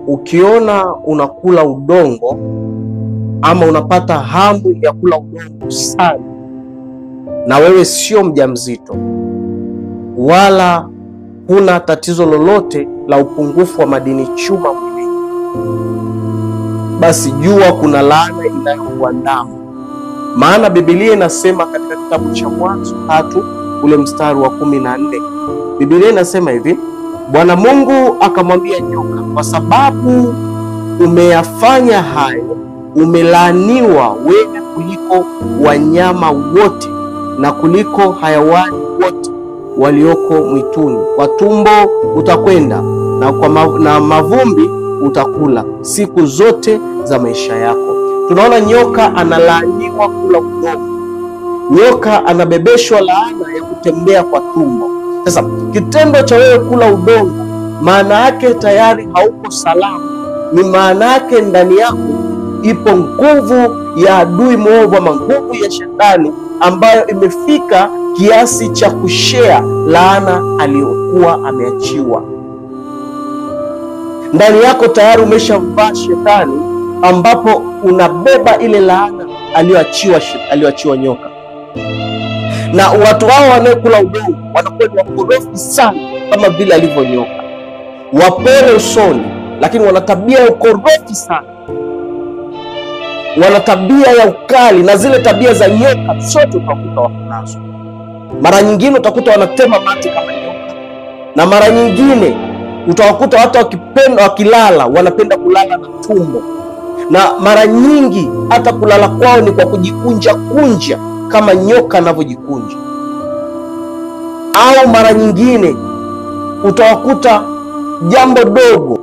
Ukiona unakula udongo ama unapata hamu ya kula udongo sana, na wewe sio mjamzito wala huna tatizo lolote la upungufu wa madini chuma mwilini, basi jua kuna laana inayokuandama. Maana Biblia inasema katika kitabu cha Mwanzo 3 ule mstari wa 14, Biblia inasema hivi: Bwana Mungu akamwambia nyoka, kwa sababu umeyafanya hayo, umelaaniwa wewe kuliko wanyama wote na kuliko hayawani wote walioko mwituni. Kwa tumbo utakwenda na kwa na mavumbi utakula siku zote za maisha yako. Tunaona nyoka analaaniwa kula udongo. Nyoka anabebeshwa laana ya kutembea kwa tumbo. Sasa kitendo cha wewe kula udongo, maana yake tayari hauko salama. Ni maana yake ndani yako ipo nguvu ya adui mwovu ama nguvu ya shetani ambayo imefika kiasi cha kushare laana aliyokuwa ameachiwa. Ndani yako tayari umeshavaa shetani, ambapo unabeba ile laana aliyoachiwa nyoka. Na watu hao wanaokula udongo wanakuwa ni wakorofi sana kama vile alivyonyoka. Wapole usoni, lakini wana tabia ya ukorofi sana. Wana tabia ya ukali, na zile tabia za nyoka zote utakuta wako nazo. Mara nyingine utakuta wanatema mate kama nyoka, na mara nyingine utawakuta hata wakipenda wakilala wanapenda kulala na tumbo, na mara nyingi hata kulala kwao ni kwa kujikunja kunja kama nyoka anavyojikunja. Au mara nyingine utawakuta jambo dogo